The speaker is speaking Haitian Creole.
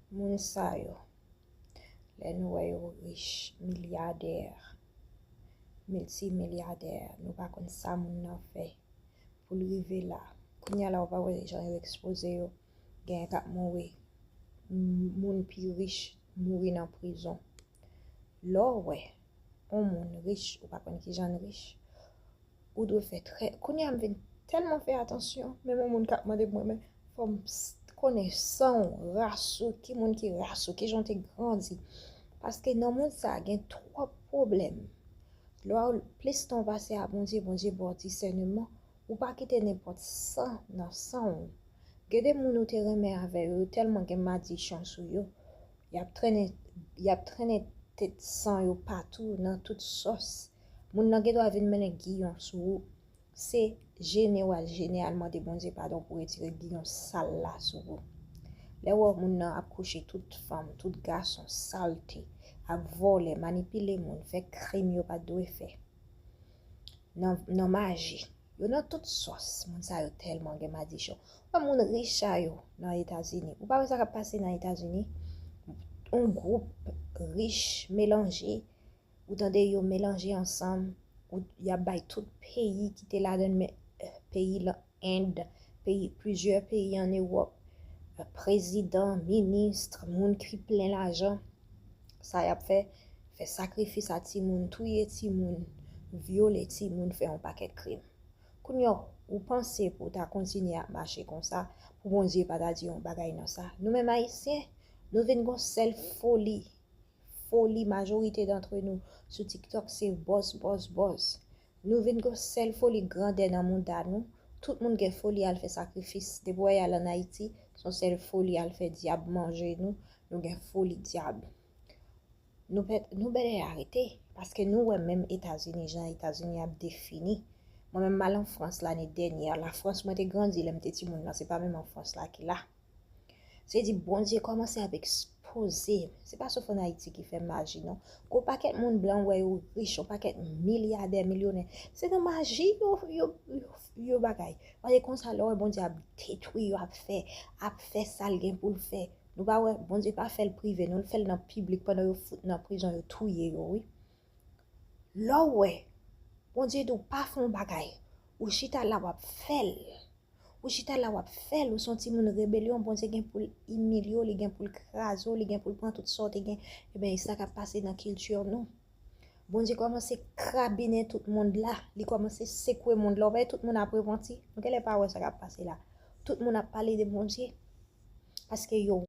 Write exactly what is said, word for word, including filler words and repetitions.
Moun sa yo, lè nou wè yo rich, milyadè, miltimilyadè, nou pa konn sa moun nan fè pou l rive la. Kounye a la, ou pa wè jan yo ekspoze yo, genyen k ap mouri. M- Moun pi rich mouri nan prizon. Lè w wè yon moun rich, ou pa konn ki jan l rich, ou dwe fè trè. Kounye a m vin tèlman fè atansyon, menm yon moun k ap mande mwen, men fò m konnen san w, ras ou, ki moun ki ras ou, ki jan w te grandi. Paske nan mond sa a gen twòp pwoblèm. Lè w plis tan w pase a Bondye, Bondye ba w disèneman, ou pa kite nenpòt san nan san w. Gen de moun ou te renmen avè yo, yo tèlman gen madichon sou yo, y ap trennen, y ap trennen tèt san yo patou nan tout sòs. Moun nan gen dwa vin mennen giyon sou ou. Se jene w al jene al mande Bondye padon pou retire giyon sal la sou ou. Lè w wè moun nan ap kouche tout fanm, tout gason, salte, ap vòlè, manipile moun, fè krim yo pa t dwe fè. Nan, nan maji. Yo nan tout sòs. Moun sa yo tèlman gen madichon. Wè moun rich sa yo nan Etazini. Ou pa wè sa k ap pase nan Etazini? Yon gwoup rich melanje. Ou tande yo melanje ansanm. Ou, y ap bay tout peyi ki te ladan l, men, eh, peyi lan End, peyi, plizyè peyi ann Ewòp, eh, prezidan, minis, moun ki plen lajan. Sa y ap fè, fè sakrifis a timoun, touye timoun, vyole timoun, fè yon pakèt krim. Kounye a, ou panse pou w ta kontinye ap mache konsa, pou Bondye pa ta di yon bagay nan sa? Nou menm Ayisyen, nou vin gon sèl foli. Foli, majorite dantre nou sou TikTok se bòs, bòs, bòs. Nou vin gon sèl foli grandè nan mouda nou. Tout moun gen foli al fè sakrifis. Depi w wè y al ann Ayiti, se yon sèl foli al fè dyab manje nou. Nou gen foli dyab. Nou pè, nou bèlè arete. Paske nou wè menm Etazini, jan Etazini ap defini. Mwen menm m al an Frans lane dènyè. Lafrans mwen te grandi lè m te timoun nan, se pa menm an Frans la ki la. Se di Bondye kòmanse ap ekspoze. Se pa sof ann Ayiti ki fè maji non. Gon pakèt moun blan w wè yo rich, yon pakèt milyadè, milyonè. Se nan maji yo, yo, yo, yo bagay. Paske konsa lè w wè Bondye ap detwi yo, ap fè, ap fè sa l gen pou l fè. Nou pa wè, Bondye pa fè l prive non, l fè l nan piblik pandan yo fout nan prizon, yo touye yo, wi. Lè w wè, Bondye di w pa fè yon bagay, ou chita la w ap fè l. Ou chita la w ap fè l, ou se yon timoun rebelyon, Bondye gen pou l imilye w, li gen pou l kraze w, li gen pou l pran tout sa w te gen. Ebyen, e sa k ap pase nan kilti nou. Bondye kòmanse krabinen tout mond la, li kòmanse sekwe mond la. Ou pa wè tout moun ap repanti? Nou genlè pa wè sa k ap pase la. Tout moun ap pale de Bondye. Paske yo